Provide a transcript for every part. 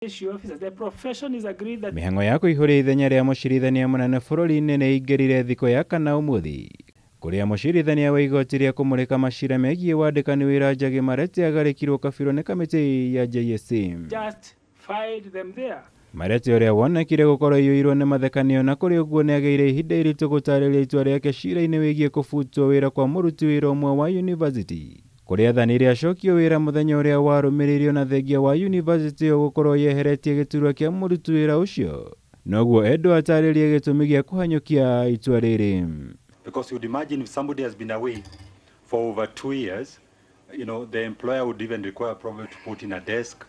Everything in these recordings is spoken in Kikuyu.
Officers, the profession is agreed that Mĩhang'o ya kũihũria ithenya rĩa mũcirithania mũnene bũrũri-inĩ nĩ ĩingĩrire thikũ ya kana ũmũthĩ, kũrĩa mũcirithania wa igoti rĩa kũmũrĩka macira megiĩ wandĩkani wĩra Njagi Marete agarĩkirwo kabirũ nĩ kamĩtĩ ya JSC. Just find them there. Marete ũrĩa wonekire gũkorwo aiyũirwo nĩ mathekanio na kũrĩ ũguo nĩagĩire ihinda iritũ gũtarĩria itua rĩake cira-inĩ wĩgiĩ kũbutwo wĩra kwa mũruti wĩra ũmwe wa university kũrĩa athanire acokio wĩra mũthenya ũrĩa warũmĩrĩirio na thengia wa university ĩyo gũkorwo yeheretie gĩturwa kĩa mũruti wĩra ũcio noguo endwo atarĩrie gĩtũmi gĩa kũhanyũkia itua rĩrĩ. Because you'd imagine if somebody has been away for over 2 years, the employer would even require probably to put in a desk,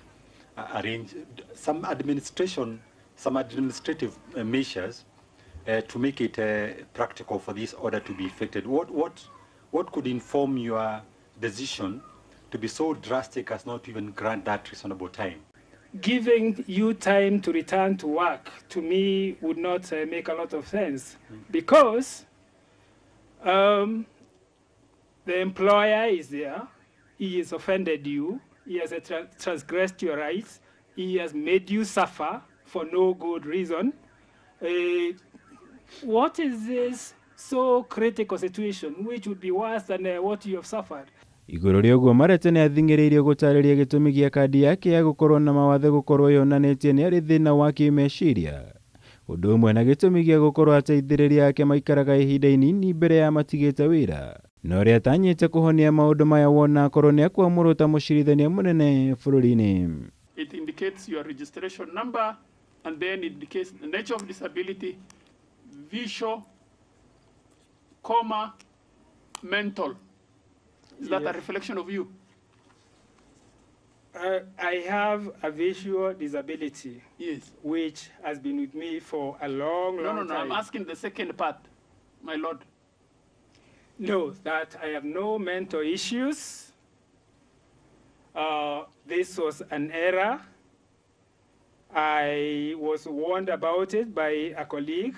arrange some administration, some administrative measures to make it practical for this order to be effected. What could inform your decision to be so drastic as not to even grant that reasonable time? Giving you time to return to work, to me, would not make a lot of sense because the employer is there, he has offended you, he has transgressed your rights, he has made you suffer for no good reason. What is this so critical situation which would be worse than what you have suffered? Igũrũ rĩa ũguo, Marete nĩ athing'ĩrĩirio gũtarĩria gĩtũmi gĩa kandi yake ya gũkorwo na mawathe gũkorwo yonanĩtie nĩ arĩ thĩna wa kĩmeciria, ũndũ ũmwe na gĩtũmi gĩa gũkorwo ateithĩrĩria ake maikaraga ihinda inini mbere ya matigĩte wĩra, na ũrĩa atanyĩte kũhonia maũndũ maya wona akorwo nĩ akwamũrwo ta mũcirithania mũnene bũrũri-inĩ. It indicates your registration number, and then it indicates the nature of disability, visual, comma, mental. Is that a reflection of you? I have a visual disability, which has been with me for a long, No, long no, no. I'm time. Asking the second part, my lord. No, that I have no mental issues. This was an error. I was warned about it by a colleague.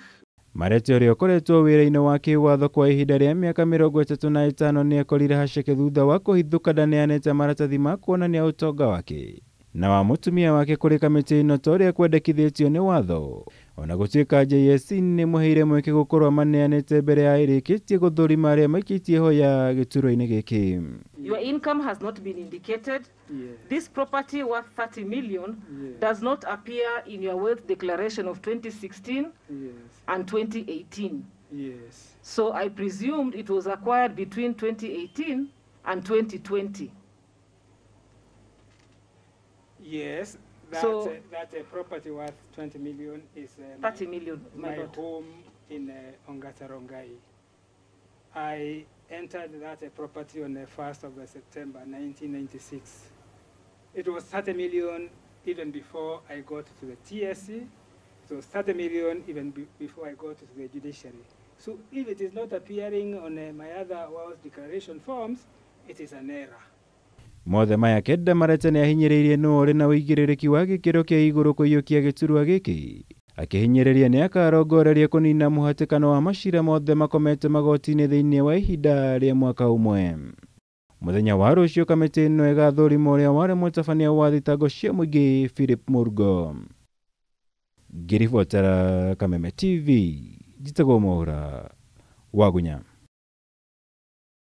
Marete ũrĩa ũkoretwo wĩra-inĩ wa kĩwatho kwa ihinda rĩa mĩaka 35 nĩ ekorire haceke thutha wa kũhithũka ndaneanĩte maratathi ma kuonania ũtonga wake na wa mũtumia wake kũrĩ kamĩtĩ ĩno ta ũrĩa kwendekithĩtio nĩ watho, ona gũtuĩka JSC nĩ mũheire mweke gũkorwo maneanĩte mbere ya ĩrĩkĩtie gũthũrima arĩa maikĩtie hoya gĩturwa-inĩ gĩkĩ. Your income has not been indicated. This property worth 30 million does not appear in your wealth declaration of 2016 and 2018. So I presumed it was acquired between 2018 and 2020. Yes. That, that property worth 20 million is 30 million, my my lord. Home in Ongata Rongai. I entered that property on the 1st of September 1996. It was 30 million even before I got to the TSC. It was 30 million even before I got to the judiciary. So if it is not appearing on my other wealth declaration forms, it is an error. Mothe maya kenda, Marete nĩ ahinyĩrĩirie nũ ũrĩ na ũigĩrĩrĩki wa gĩkĩro kĩa igũrũ kũiyũkia gĩturwa gĩkĩ, akĩhinyĩrĩria nĩ akarongoreria kũnina mũhatĩkano wa macira mothe makomete magoti-inĩ thĩinĩ wa ihinda rĩa mwaka ũmwe. Mũthenya wa rũciũ kamĩtĩ ĩno ĩgathũrima ũrĩa warĩ mũtabania wa thitango cia mũingĩ Philip Murgo. Ngĩribotera Kameme TV, njĩtagwo Mwaura Wagunya.